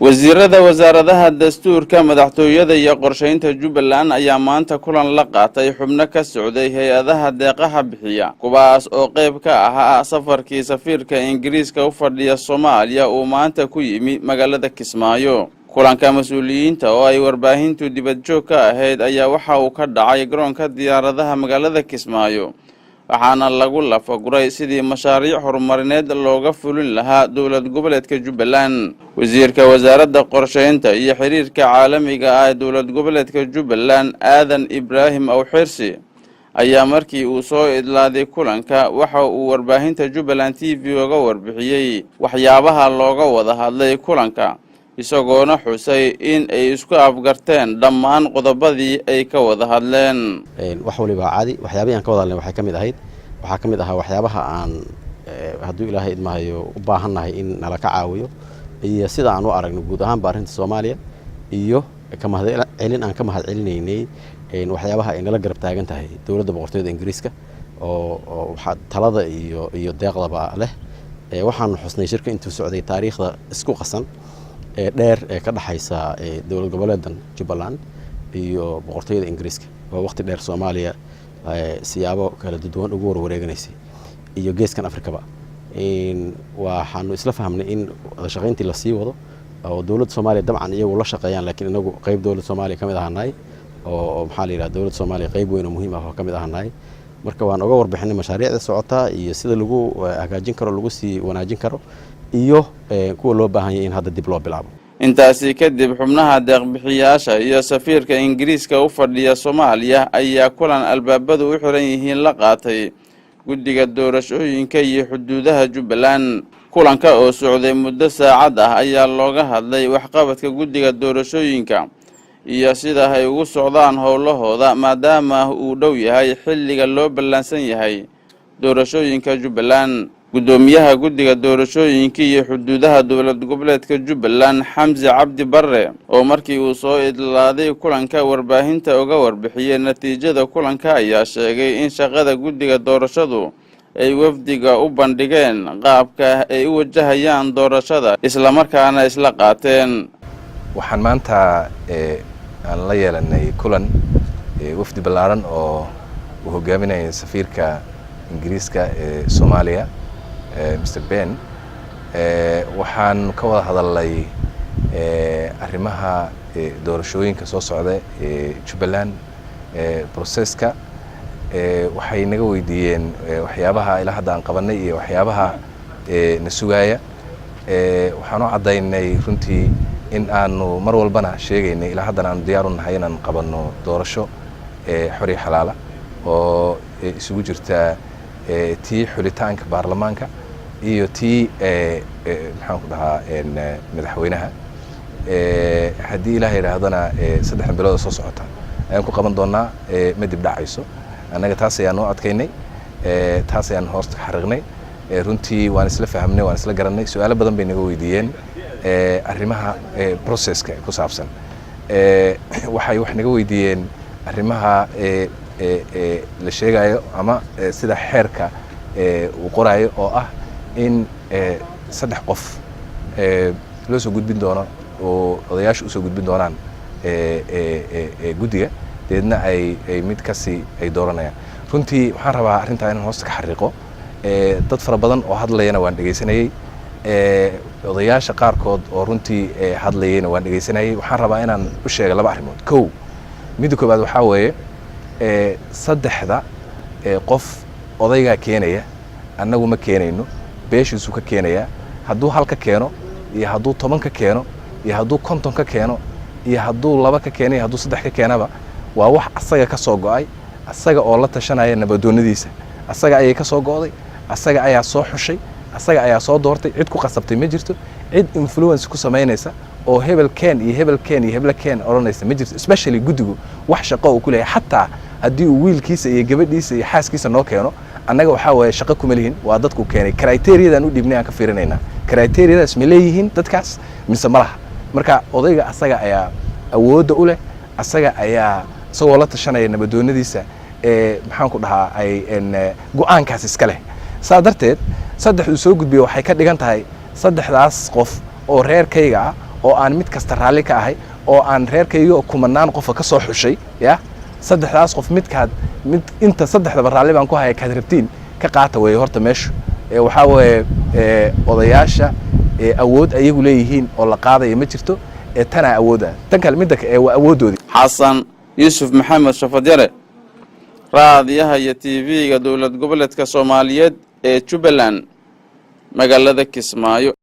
Wasiirada wasaaradaha dastuurka, madaxtooyada iyo qorshaynta Jubbaland ayaa maanta kulan la qaatay xubno ka socday hay-adaha deeqaha bixiya, kuwaas oo qayb ka ahaa safarkii safiirka Ingiriiska u fadhiya Soomaaliya uu maanta ku yimi magaalada Kismaayo. Kulanka mas-uuliyiinta oo ay warbaahintu dibadjoog ka ahayd ayaa waxa uu ka dhacay garoonka diyaaradaha magaalada Kismaayo, waxaana lagu lafaguray sidii mashaariic horumarineed looga fulin lahaa dowlad goboleedka Jubbaland. Wasiirka wasaaradda qorshaynta iyo xiriirka caalamiga ah ee dowlad goboleedka Jubbaland, Aadan Ibraahim Awxirsi, ayaa markii uu soo idlaaday kulanka waxa uu warbaahinta Jubbaland TV uga warbixiyey waxyaabaha looga wada hadlay kulanka, isagoona xusay in ay isku afgarteen dhammaan qodobadii ay ka wada hadleen. Wax waliba caadi. Waxyaabihii aan ka wada hadlay waxay ka mid ahayd, waxaa ka mid ahaa waxyaabaha aan, hadduu Ilaahay idmahayo, u baahannahay in nala ka caawiyo iyo sida aan u aragno guud ahaanba arrinta Soomaaliya, iyo ka mahad celin aan ka mahad celinaynay waxyaabaha ay nala garab taagan tahay dowladda Boqortooyada Ingiriiska oo waxaa talada iyo deeqdaba leh. Waxaanu xusnay shirka intuu socday taariikhda isku qasan ee dheer ee ka dhexaysa dowlad goboleedan Jubbaland iyo Boqortooyada Ingiriiska, oo waqti dheer Soomaaliya siyaabo kala duwan ugu warwareeganaysay iyo geeskan Afrikaba. Waxaanu isla fahmnay in wadashaqayntii lasii wado oo dowladda Soomaaliya dabcan iyagu la shaqeeyaan, laakiin inagu qeyb dowladda Soomaaliya ka mid ahanahay oo, maxaa la yidhaha, dowladda Soomaaliya qeyb weyn oo muhiim ah oo ka mid ahanahay. Marka waan oga warbixinay mashaariicda socotaa iyo sida lagu hagaajin karo, lagu sii wanaajin karo, iyo kuwa loo baahan yahay in hadda dib loo bilaabo. Intaasi kadib, xubnaha deeqbixiyaasha iyo safiirka Ingiriiska u fadhiya Soomaaliya ayaa kulan albaabadu u xiran yihiin la qaatay guddiga doorashooyinka iyo xuduudaha Jubbaland. Kulanka oo socday muddo saacad ah ayaa looga hadlay waxqabadka guddiga doorashooyinka iyo sida ay ugu socdaan howlahooda, maadaama uu dhow yahay xilliga loo ballaansan yahay doorashooyinka Jubbaland. Guddoomiyaha guddiga doorashooyinka iyo xuduudaha dowlad goboleedka Jubbaland, Xamse Cabdi Barre, oo markii uu soo idlaaday kulanka warbaahinta uga warbixiyey natiijada kulanka, ayaa sheegay in shaqada guddiga doorashadu ay wafdiga u bandhigeen qaabka ay u wajahayaan doorashada, islamarkaana isla qaateen. Waxaan maanta aan la yeelanay kulan wafdi ballaaran oo uu hogaaminaya safiirka Ingiriiska ee Soomaaliya, Mr Ben. Waxaan ka wada hadalnay arrimaha doorashooyinka soo socda ee Jubbaland, processka. Waxay naga weydiiyeen waxyaabaha ilaa hadda aan qabanay iyo waxyaabaha na sugaaya. Waxaan u caddaynay runtii in aanu mar walbana sheegaynay, ilaa haddana aanu diyaar u nahay inaan qabanno doorasho xor iyo xalaala oo isugu jirta tii xulitaanka baarlamaanka iyo tii, maxaan ku dhahaa, madaxweynaha. Haddii Ilaah yidhaahdana, 3 bilood oo soo socota ayaan ku qaban doonaa, ma dib dhacayso. Annaga taas ayaan noo adkaynay, taas ayaan hoosta ka xariiqnay. Runtii waan isla fahmnay, waan isla garanay. Su-aalo badan bay naga weydiiyeen arrimaha processka ku saabsan. Waxay wax naga weydiiyeen arrimaha la sheegayo ama sida xeerka uu qoraayo, oo ah in 3 qof loo soo gudbin doono oo odayaashu usoo gudbin doonaan guddiga, dabeedna ay mid kasi ay dooranayaan. Runtii waxaan rabaa arrintaa inaan hoosta ka xariiqo. Dad fara badan oo hadlayana waan dhegaysanayey, odayaasha qaarkood oo runtii hadlayeyna waan dhegaysanayey. Waxaan rabaa inaan u sheega laba arrimood. Kow, midda koowaad waxaa weeye, saddexda qof odaygaa keenaya, annagu ma keenayno. Beeshiisuu ka keenayaa. Hadduu hal ka keeno iyo hadduu 10 ka keeno iyo hadduu 50 ka keeno iyo hadduu laba ka keeno iyo hadduu 3 ka keenaba, waa wax asaga ka soo go'ay, asaga oo la tashanaya nabadoonnadiisa. Asaga ayay ka soo go'day, asaga ayaa soo xushay, asaga ayaa soo doortay. Cid ku qasabtay ma jirto. Cid influence ku samaynaysa oo hebel keen iyo hebel keen iyo hebel keen odhanaysa ma jirto. Especially guddigu wax shaqo uu ku leeyahay, xataa haddii uu wiilkiisa iyo gabadhiisa iyo xaaskiisa noo keeno, annaga waxaa waaye shaqo kuma lihin. Waa dadku keenay. Criteriadan u dhiibnay aan ka fiirinaynaa. Criteriadaas ma leeyihiin dadkaas mise ma laha? Marka odayga asaga ayaa awoodda u leh, asaga ayaa isagoo la tashanaya nabadoonnadiisa ee, maxaan ku dhahaa, ay go'aankaas iska leh. Saa darteed, 3 uu soo gudbiyo waxay ka dhigan tahay saddexdaas qof oo reerkayga ah. Oo aan mid kasta raalli ka ahay oo aan reerkayga kumanaan qofa ka soo xushay. Ya saddexdaas qof midkaad mid inta saddexdaba raalli baan ku haya, kaad rabtiin ka qaata weeye. Horta meeshu waxaa weeye odayaasha awood ayagu leeyihiin oo la qaadaya ma jirto. Ee tanaa awoodda tan kale midda waa awooddoodii. Xasan Yuusuf Maxamed Shafadyare, raadiyaha iyo TV-ga Dowlad Goboleedka Soomaaliyeed ee Jubbaland, magaalada Kismaayo.